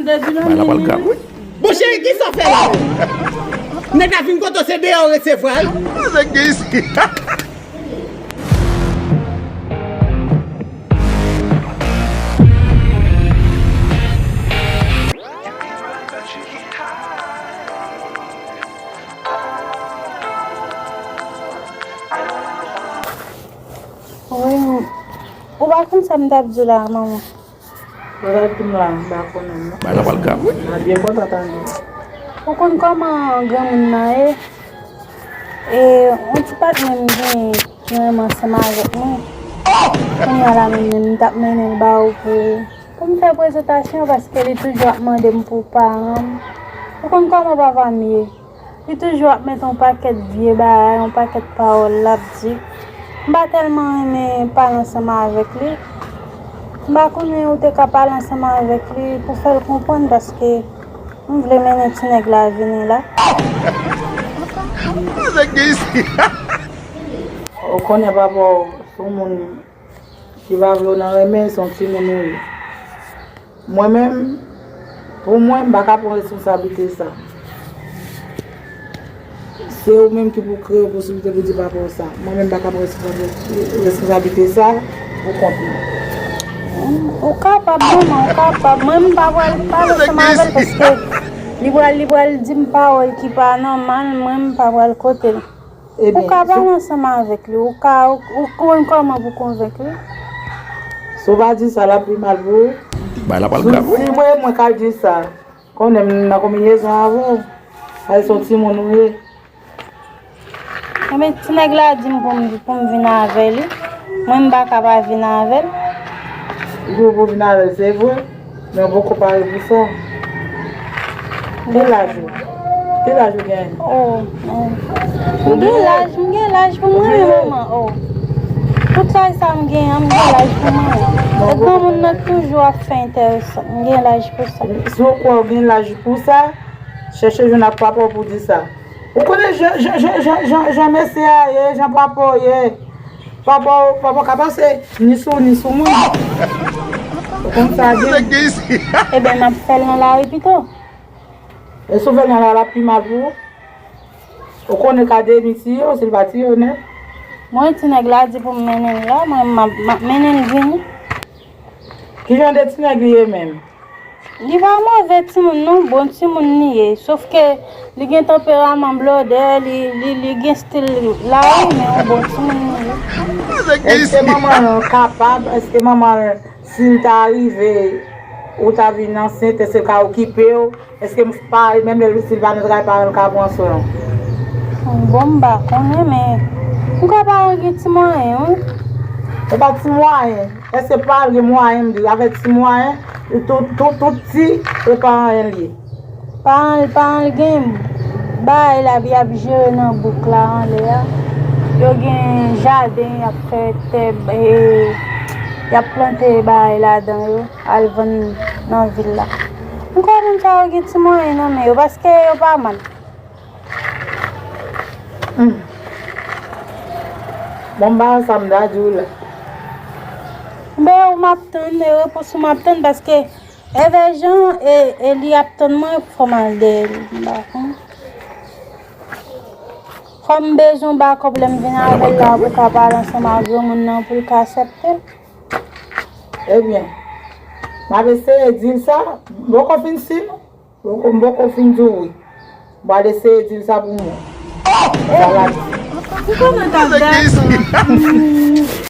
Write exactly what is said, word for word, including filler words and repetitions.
Depi nan Bay la pral grav, wi. Bon, cheri, ki sa w fè la menm? Nèg la vin kote w, se deyò w resevwa l. Nèg gen isi. Wi, ou pa konn sa m t ap di w la, manman. Bagay pou m la, m pa konnen non. Bagay la pral grav, wi. M ap byen kontan tande. Ou konn kòman granmoun nan ye? E yon ti patnè m genyen ki renmen ansanm avèk mwen. Kounye a la menm, menm m t ap mennen l ba ou pou, pou m fè prezantasyon, paske li toujou ap mande m pou paran m. Ou konn kòman papa m ye? Li toujou ap met yon pakèt vye bagay, yon pakèt pawòl l ap di. M pa tèlman renmen pale ansanm avèk li. M pa konnen ou te ka pale ansanm avèk li pou fè l konprann, paske m vle mennen ti nèg la vini la. Nèg gen isi. Ou konnen papa w se yon moun ki pa vle w nan renmen, se yon timoun ou ye. Mwen menm, pou mwen, m pa ka pran responsablite sa. Se ou menm ki pou kreye posiblite pou di papa w sa. Mwen menm, m pa ka pran responsablite, responsablite sa pou kont mwen. Ou kapab, manman, ou kapab. Mwen, m pa pral pale ansanm avè l paske li pral, li pral di m pawòl ki pa nòmal, mwen, m pa pral kote l. Ou ka pale ansanm avèk li, ou ka, ou, ou konn kòman pou konvenk li. Si w pa di sa, l ap pi mal pou ou. Bay la pral grav, wi. Si mwen, mwen ka di sa, konnen m nan konbinezon avè w. Sa se yon timoun ou ye. Ebyen, ti nèg la di m pou m, pou m vin avè li. Mwen, m pa ka pa vin avè l. Li di w pou w vin avè l, se vre. Men w poko pare pou sa. Ki laj ou? Ki laj ou genyen? Oh, oh. M gen laj, m gen laj pou mwen, manman. Oh. Tout laj sa m genyen, m gen laj pou mwen. E granmoun nan toujou ap fè enteresan. M gen laj pou sa. Si w kwè w gen laj pou sa, chèche jwenn ak papa w pou di sa. Ou konnen jan, jan, jan, jan, jan, jan mesye a ye, jan papa w ye. Papa w, papa w ka pase ni sou, ni sou mwen. Ou konn sa byen. Ebyen, m ap fè l nan lari pito. E si w fè l nan lari, l ap pi mal pou ou. Ou konnen ka demi tiye w, si l pa tiye w nèt. Mwen, ti nèg la di pou m mennen l la, mwen, m ap, m ap mennen l vini. Ki jan de ti nèg li ye menm? Li pa move timoun non, bon timoun li ye. Sof ke li gen tanperaman blòdè, li, li, li gen stil lari, men yon bon timoun li ye. Èske manman l kapab, èske manman l, si l ta rive, ou ta vin ansent, èske l ka okipe w? Èske m pa, menm lè si l pa nan travay, paran l ka pran swen w? Bon, m pa konnen, men m kwè paran l gen ti mwayen, wi. Se pa ti mwayen. Èske paran l gen mwayen, m di, avèk ti mwayen, tout, tout, tout ti, e pa anyen l ye. Paran l, paran l gen bagay la, y ap jere nan bouk la, anlè a. Yo gen jaden, y ap fè tè, e, y ap plante bagay ladan yo, al vann nan vil la. M kwè moun sa yo gen ti mwayen nan men yo, paske yo pa mal. Hmm. Bon, m pa wè sa m ta di w la. Ben, ou m ap tann, e repons ou m ap tann, paske Evè jan e, e li ap tann mwen, fò m al dèyè li. M pa konn. Kòm m bezwen w ba kòb lè m vin avè l la pou w ka pale ansanm ak granmoun nan pou l ka aksepte l. Ebyen, m ap eseye di l sa. M poko fin si, m poko, m poko fin di w wi. M pral eseye di l sa pou mwen. Sa l ap di. M konnen t ap dakò.